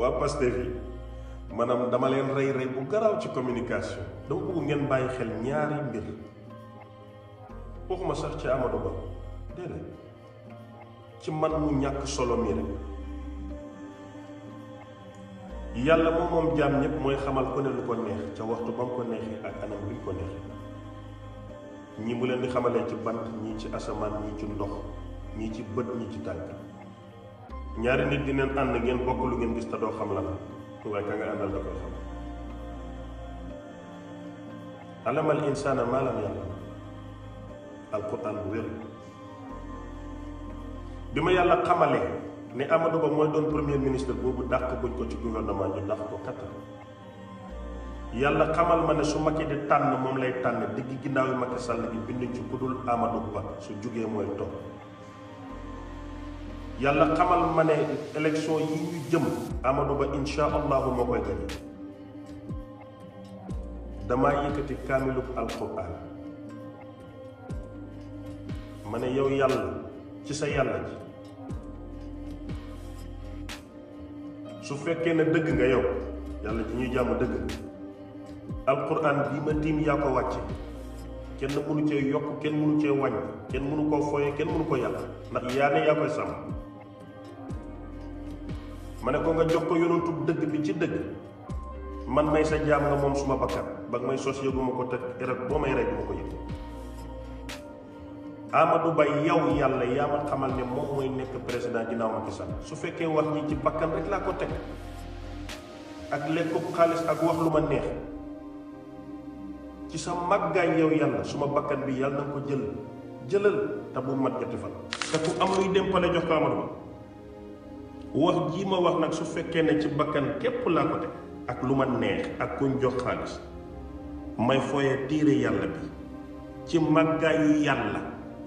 waa Pastef yi maanaam dama leen rey bu garaaw ci communication dama bëgg ngeen bàyyi xel ñaari mbir waxuma sax ci Amadou Ba déedéet ci man mu ñàkk solo mi rek yàlla moom jaam ñépp mooy xamal ko ne lu ko neex ca waxtu ba mu ko neexee ak anam bi mu ko neexee ñi mu leen di xamalee ci bant ñii ci asamaan ñii ci ndox ñii ci bët ñii ci tànk ñaari nit di neen ànd ngeen bokk lu ngeen gis te doo xam la waaye ka nga àndal da koy xam alamal insaana maa lam ya'lam alquran bu wér bi ma yàlla xamalee ne Amadou Ba mooy doon premier ministre boobu dàq buñ ko ci gouvernement ñu dàq ko kattan yàlla xamal ma ne su Macky di tànn moom lay tànn digg ginnaaw yi Macky Sall gi binduñ ci ku dul Amadou Ba su jugee mooy toog yàlla xamal ma ne élection yi ñu jëm Amadou Ba insha allahu moo koy gañe damaa yëkkati kaamilub alquran ma ne yow yàlla ci sa yàlla ji su fekkee ne dëgg nga yow yàlla ci ñuy jàmm dëgg nga alquran bii ma tiim yaa ko wàcce kenn mënu cee yokk kenn mënu cee wàññ kenn mënu koo foye kenn mënu ko yàq ndax yaa ne yaa koy sàmm ma ne ko nga jox ko yonantu dëgg bi ci dëgg man may sa jaam nga moom suma bakkan ba may sos yëguma ko teg rek boo may rey duma ko yëg Amadou Ba yow yàlla yaa ma xamal ne moom mooy nekk président ginnaaw Macky Sall su fekkee wax ji ci bakkan rek laa ko teg ak lekkub xaalis ak wax lu ma neex ci sa màggaay yow yàlla suma bakkan bi yàlla na ko jëlal te bu mat ñetti fan te ku am luy démpale jox ko Amadou Ba wax jii ma wax nag su fekkee ne ci bakkan képp laa ko teg ak lu ma neex ak kuñ jox xaalis may fooyee tiire yàlla bi ci màggaayu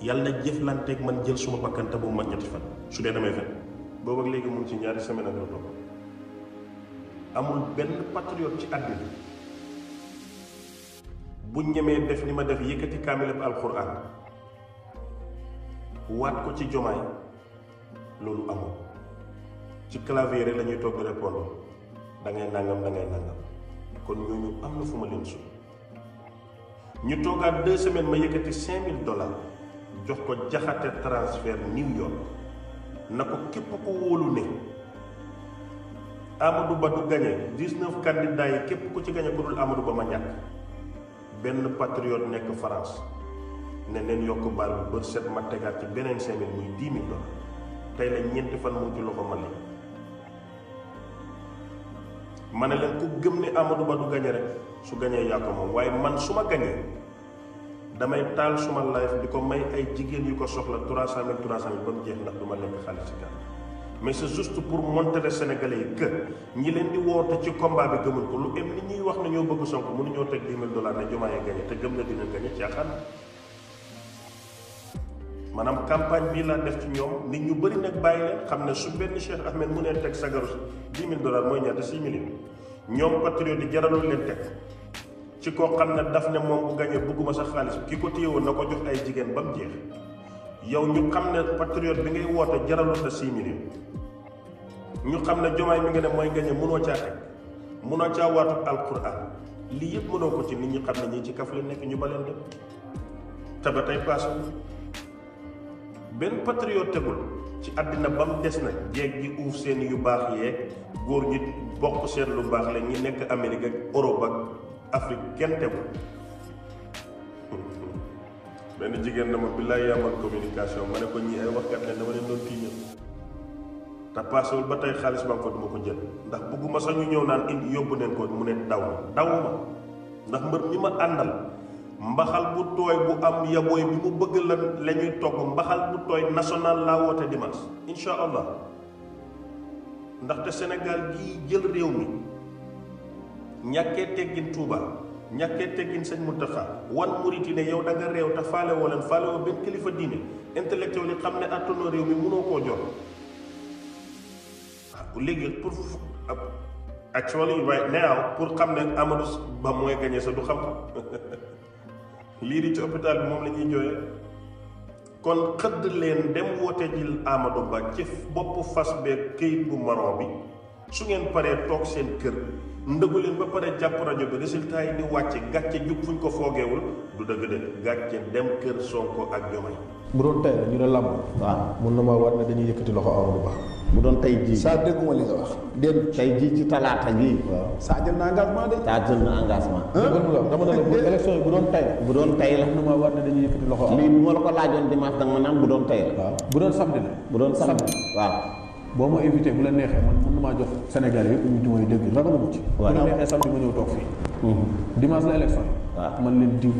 yàlla jëflanteeg man jël suma bakkan te bu mat ñetti fan su dee damay fen boobu ak léegi mu ngi ci ñaari semaine ak lu amul benn patriote ci àddina bu ñemee def ni ma def yëkkati kaamilab alquran waat ko ci jomaay loolu amul ci clavier rek la ñuy toog di répondre da ngay nangam kon ñooñu am na fu ma leen su ñu toogaat 2 semaines ma yëkkati $5000 jox ko jaxate transfert New York na ko képp ko wóolu ne Amadou Ba du gagné 19 candidats yi képp ku ci gagné ku dul Amadou Ba ma ñàkk benn patriote nekk France ne leen yokk baal bi bët set ma tegaat ci beneen 5000 muy $10,000 tey la ñeenti fan mu ci loxo ma li ma ne leen ku gëm ne Amadou Ba du gagné rek su gagné yaa ko moom waaye man su ma gagné damay taal suma life di ko may ay jigéen yu ko soxla 300,000 ba mu jeex ndax du ma lekk xaalis ci kan mais c'est juste pour montrer Sénégalais yi que ñi leen di woote ci combat bi gëmul ko lu em ni ñuy wax ne ñoo bëgg Sonko mënuñoo teg $10,000 ne Diomaye gagné te gëm na dina gagné caaxaan maanaam campagne bii laa def ci ñoom nit ñu bëri nag bàyyi leen xam ne su benn Cheikh Ahmed mu neen teg sagaru $10,000 mooy ñaata 6 millions ñoom patriote yi jaralul leen teg ci koo xam ne daf ne moom bu gañee bëgguma sa xaalis ki ko téye woon na ko jox ay jigéen ba mu jeex yow ñu xam ne patriote bi ngay woote jaralul la 6 millions ñu xam ne jomaay mi nga ne mooy gañe mënoo caa teg mënoo caa waatu alquran lii yëpp mënoo ko ci nit ñi xam ne ñii ci kaf la nekk ñu baleen dem te ba tey paase benn patriote tegul ci àddina ba mu des nag jeeg gi uuf seen yu baax yeeg góor ñi bokk seen lu baax la ñi nekk Amérique ak Europe ak Afrique kenn tegul benn jigéen dama billaay yaamal communication ma ne ko ñi ay waxkat ne dama leen doon tiiñal te paasewul ba tey xaalis ba nga ko duma ko jël ndax bëgguma sax ñu ñëw naan indi yóbbu neen ko mu ne dawuma ndax mbër mi ma àndal mbaxal bu tooy bu am yabooy bi mu bëgg la ñuy togg mbaxal bu tooy national laa woote dimanche insha allah ndaxte Sénégal gii jël réew mi ñàkkee teggin Touba ñàkkee teggin sëñ Mountakha wan murit yi ne yow da nga réew te faale woo leen faale woo benn kilifa diine intellectuel yi xam ne attanoo réew mi mënoo koo jot léegi pour actually right now pour xam ne Amadou Ba mooy gagné sa du xam lii di ci hôpital bi moom la ñuy jooyee kon xëdd leen dem woote jil Amadou Ba ci bopp fas beeg këyit bu marron bi su ngeen paree toog seen kër ndëgu leen ba pare jàpp rajo bi résultat yi di wàcce gàcce jug fuñ ko foogeewul du dëgg de gàcce dem kër Sonko ak Diomaye. bu doon tey ñu ne làmb. waaw mun na maa war ne dañuy yëkkati loxo Amadou Ba. bu doon tey jii. saa dégguma li nga wax. déet tey jii ci talaata jii. waaw saa jël na engagement de. saa jël na engagement. dama ne la bu élection yi bu doon tey. bu doon tey la. mun na maa war ne dañuy yëkkati loxo Amadou Ba. lii bu ma la ko laajoon dimanche danga ma naan bu doon tey la. waaw bu doon samedi la. bu doon samedi waaw. boo ma invité bu la neexee man mun na maa jox Sénégal yëpp ñu mooy dégg ragaluma ci. waaw bu la neexee samedi ma ñëw toog fii. dimanche la élection yi. waaw man leen diw.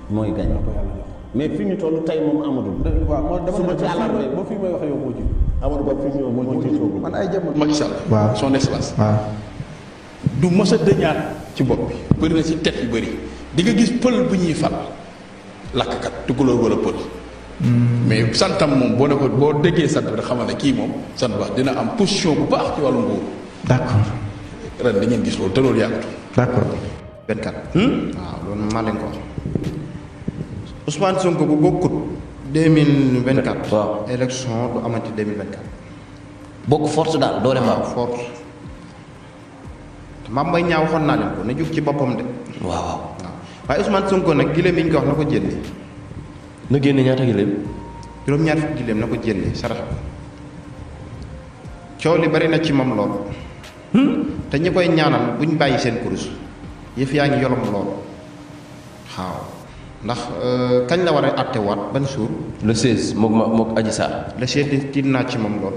mooy gañ ko yàlla jox. mais fi ñu toll tey moom Amadou. waaw man dama suba ci àllarba ba fii may wax yow moo ji. Amadou Ba fi ñu moo jiitu man ay jamono. Macky Sall. waaw son excellence. waaw. du mës a dëñaat ci bopp bi. bëri na ci tet yu bëri di nga gis pël bu ñuy fal lakkat tukulóor wala pël. mais santam moom boo ne ko boo déggee sant bi rek xamal ne kii moom sant baax dina am position bu baax ci wàllu nguur. d'accord. ren da ngeen gis loolu te loolu yàggatu. d'accord. 24. waaw loolu maa leen ko wax Ousmane Sonko bu bokkut 2024. waaw élection du amati 2024. bokk force daal doo dem waaw force. te Mame Mbaye Niang waxoon naa leen ko na jug ci boppam de. waaw waaw. waaye Ousmane Sonko nag gileem yi ñu ko wax na ko jëndee. na génne ñaata gileem. juróom-ñaar fukki gileem na ko jëndee sarax ko coow li bari na ci moom lool. te ñi koy ñaanal buñ bàyyi seen kurus yëf yaa ngi yolom lool waaw ndax kañ la war a àttewaat ban suur. le 16 mook Adji Sarr. le 16 di tiit naa ci moom lool.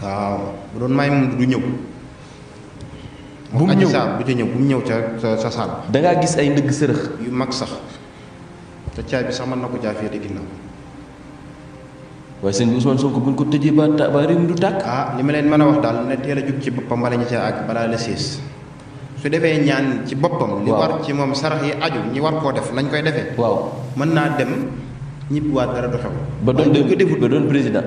waaw bu doon may moom du ñëw. bu mu ñëw Adji Sarr du ca ñëw bu mu ñëw ca sa saal. da ngaa gis ay ndëgg sërëx. yu mag sax te caay bi sax mën na ko jaay féete ginnaaw. waaye sëñ bi Ousmane Sonko bu ñu ko tëjee ba réew mi du tàkk. ah li ma leen mën a wax daal ne teel a jug ci boppam bala ñu ca àgg balaa le 16. su defee ñaan ci boppam. li war ci moom sarax yi aju ñi war koo def nañ koy defee. waaw mën naa dem ñibbiwaat dara du xew. ba doon ko defut ba doon président.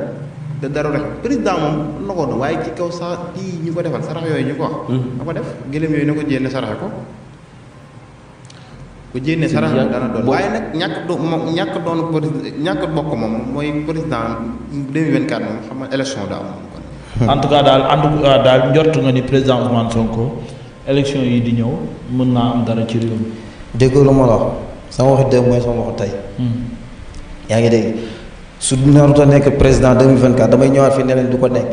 te dara du xew président moom na ko doon waaye ci kaw sax kii ñu ko defal sarax yooyu ñu ko wax. na ko def gëlëm yooyu na ko jénne saraxe ko. bu jénne sarax dana doon waaye nag ñàkk bokk moom mooy président 2024 moom xam nga élection daa am. en tout cas daal njort nga ni président Ousmane Sonko élection yi di ñëw mën naa am dara ci réew mi. déggoo lu ma la wax sama waxi démb mooy sama waxu tey. yaa ngi dégg su naruta nekk président 2024 damay ñëwaat fi ne leen du ko nekk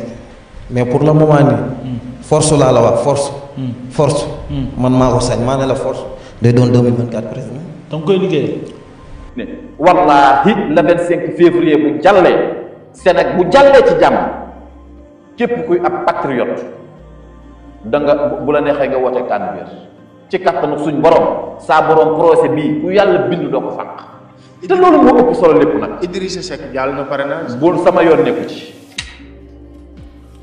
mais pour le moment nii. force laa la wax force. force. man maa ko sañ maa ne la force day doon 2024 président. danga koy liggéey. ne wallaahi le 25 février bu jàllee Sénégal bu jàllee ci jàmm képp kuy ab patriote da nga bu la neexee nga woote candidat ci kattanu suñ borom saa borom procès bii ku yàlla bind doo ko fànq te loolu moo ëpp solo lépp nag. Idrissa Seck jàll na parrainage. bul sama yoon nekku ci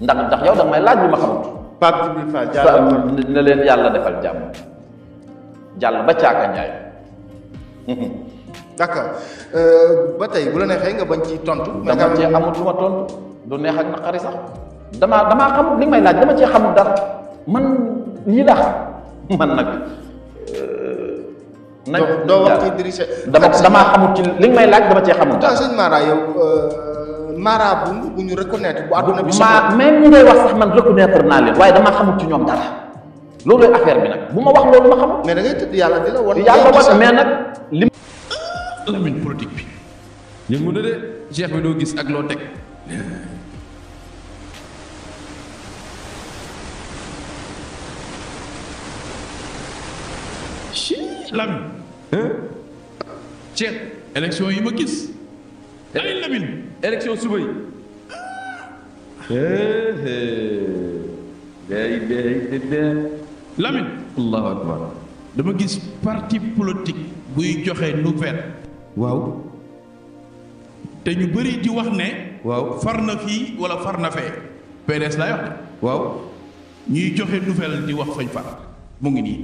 ndax yow da nga may laaj lu ma xamut. Pape Djibril Fall jàll na leen yàlla defal jàmm jàll ba caaka njaay. d'accord ba tey bu la neexee nga bañ ci tontu. dama cee amul lu ma tontu du neex ak naqari sax damaa xamul li may laaj dama cee xamul dara man lii la man nag. doo wax ci Idrissa. damaa xamul ci li may laaj dama cee xamul dara. sëñ Mara yow Mara bu ñu reconnaître bu àdduna bi. même ñi ngay wax sax man reconnaître naa leen waaye damaa xamul ci ñoom dara loolu affaire bi nag bu ma wax loolu ma xamul. mais da ngay tëdd yàlla di la wan. yàlla wan mais nag li. Lamine politique bi. yëngu na de cheikh bi doo gis ak loo teg. Lamine. Cheikh élection yi ma gis. ay Lamine. élection suba yi. Lamine. allahu akbar. dama gis parti politique buy joxe nouvelle. waaw. te ñu bëri di wax ne. waaw far na fii wala far na fee. PDS lay wax de. waaw. ñuy joxe nouvelle di wax fañ far mu ngi nii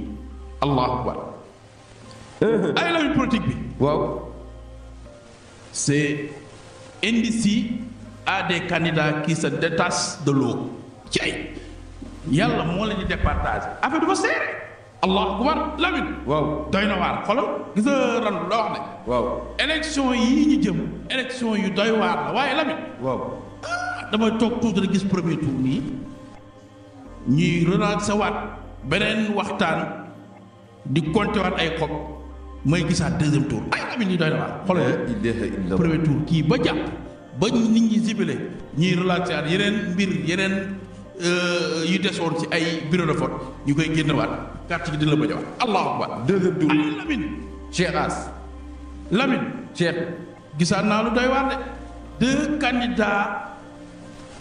allahu akbar. ay Lamine politique bi. waaw. c'est indice à des candidats qui se détachent de l'eau ci ay yàlla moo leen di départage affaire dafa seere allah akbar Lamine. waaw doy na waar xoolal gis nga randu la wax ne. waaw élection yii ñu jëm élection yu doy waar la waaye Lamine. waaw damay toog tuuti rek gis premier tour nii ñuy relancer waat beneen waxtaan di compter waat ay xob may gisaat deuxième tour ay Lamine yi doy na waar xoolal premier tour kii ba jàpp ba nit ñi sibile ñuy relancer waat yeneen mbir yeneen yu desoon ci ay bureau de vote ñu koy génnewaat carte gi di la bëjëwaat allahu akbar deuxième tour ay Lamine Cheikh As Lamine Cheikh gisaat naa lu doy waar de deux candidats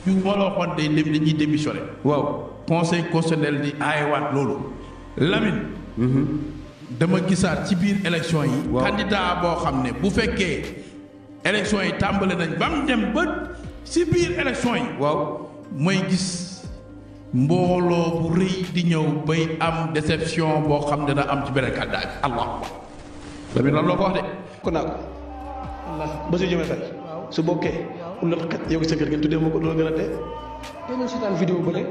yu woloxoon dañuy démissionné waaw conseil constitutionnel di aayewaat loolu Lamine dama gisaat ci biir élection yi candidat boo xam ne bu fekkee élection yi tàmbale nañ ba mu dem ba ci biir élection yi waaw mooy gis mbooloo bu rëy di ñëw bay am déception boo xam ne da am ci beneen candidat bi allah akbar Lamine lan loo ko wax de kon naa ko ba su jëmee fay su bokkee ulal xaj yow sa kër gi tuddee ma ko loolu gën a tee dañoo seetaan vidéo bële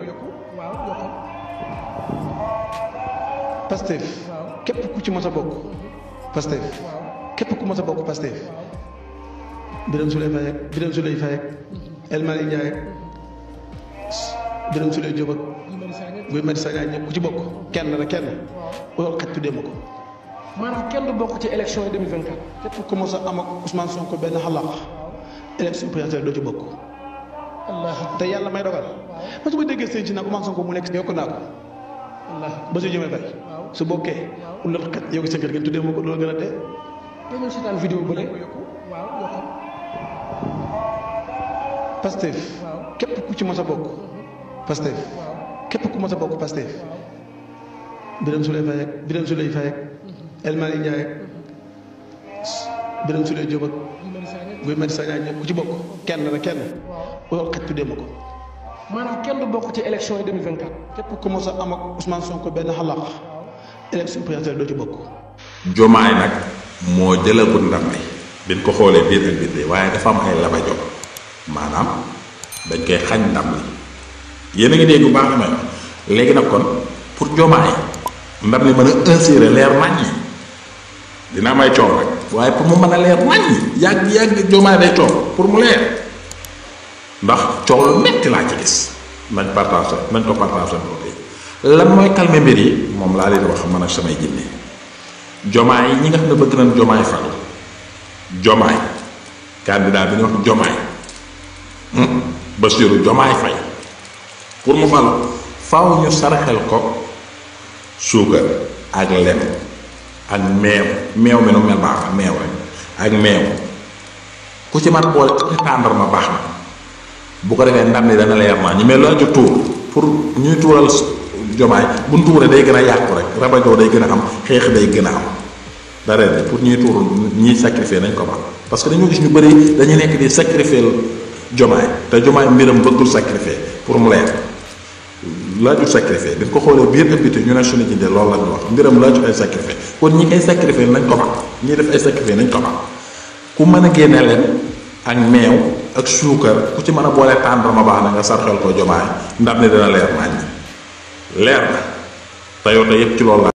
Pastef képp ku ci mas a bokk Pastef képp ku mas a bokk Pastef Birame Souleye Faye ak El Malick Ndiaye ak Birame Souleye Diop ak Guy Marius Sagna ñëpp ku ci bokk kenn ulal xaj tuddee ma ko maanaam kenn du bokk ci élection yi 2024 képp ku mos a am ak Ousmane Sonko benn xalaq élection présidentielle doo ci bokk te yàlla may dogal parce que bu déggee sëñ ci nag Ousmane Sonko mu nekk yokk naa ko ba su jëmee fay su bokkee ulal xaj yow sa kër gi tuddee ma ko loolu gën a tee dañoo seetaan vidéo bële Pastef képp ku ci mos a bokk Pastef képp ku mos a bokk Pastef Birame Souleye Faye ak El Malick Ndiaye ak Birame Souleye Diop ak Guy Marius Sagna ñëpp ku ci bokk kenn ulal xaj tuddee ma ko maanaam kenn du bokk ci élection yi 2024 képp ku mos a am ak Ousmane Sonko benn xalaq élection présidentielle doo ci bokk Jomaay nag moo jëlagul ndam li biñ ko xoolee biir ak biir waaye dafa am ay labajo maanaam dañ koy xañ ndam li yéen a ngi dégg bu baax na may wax léegi nag kon pour Jomaay ndam li mën a insérer leer nañ ñi dina may coow rek waaye pour mu mën a leer nañ ñi yàgg Jomaay day coow pour mu leer ndax coow lu metti laa ci gis nañ ko partagé lan mooy calmer mbir yi moom laa leen wax man ak samay jinne Jomaay ñi nga xam ne bëgg nañ Jomaay falu Jomaay candidat bi ñu wax Jomaay Bassirou Jomaay Faye pour mu falu faaw ñu saraxel ko suukar ak lem ak meew mi nu mel baax na meew rek ak meew ku ci mat boole tàndarma baax na bu ko defee ndam ni dana leer naa ñu mel laaju tuur pour ñuy tuural Jomaay bu ñu tuuree day gën a yàqu rek rabajoo day gën a am xeex day gën a am dara de pour ñuy tuur ñiy sacrifier nañ ko baax parce que dañoo gis ñu bëri dañuy nekk di sacrifier Jomaay te Jomaay mbiram bëggul sacrifier pour mu leer laaju sacrifier dañ ko xoolee biir ëppite ñu ne suñu jëndee loolu la ñu wax mbiram laaju ay sacrifier kon ñi koy sacrifier nañ ko baax ñiy def ay sacrifier nañ ko baax ku mën a génne leen ak meew ak suukar ku ci mën a boole tàndarma baax na nga sarxel ko Jomaay ndam ni dina leer nañ leer na te yow te yëpp ci loolu la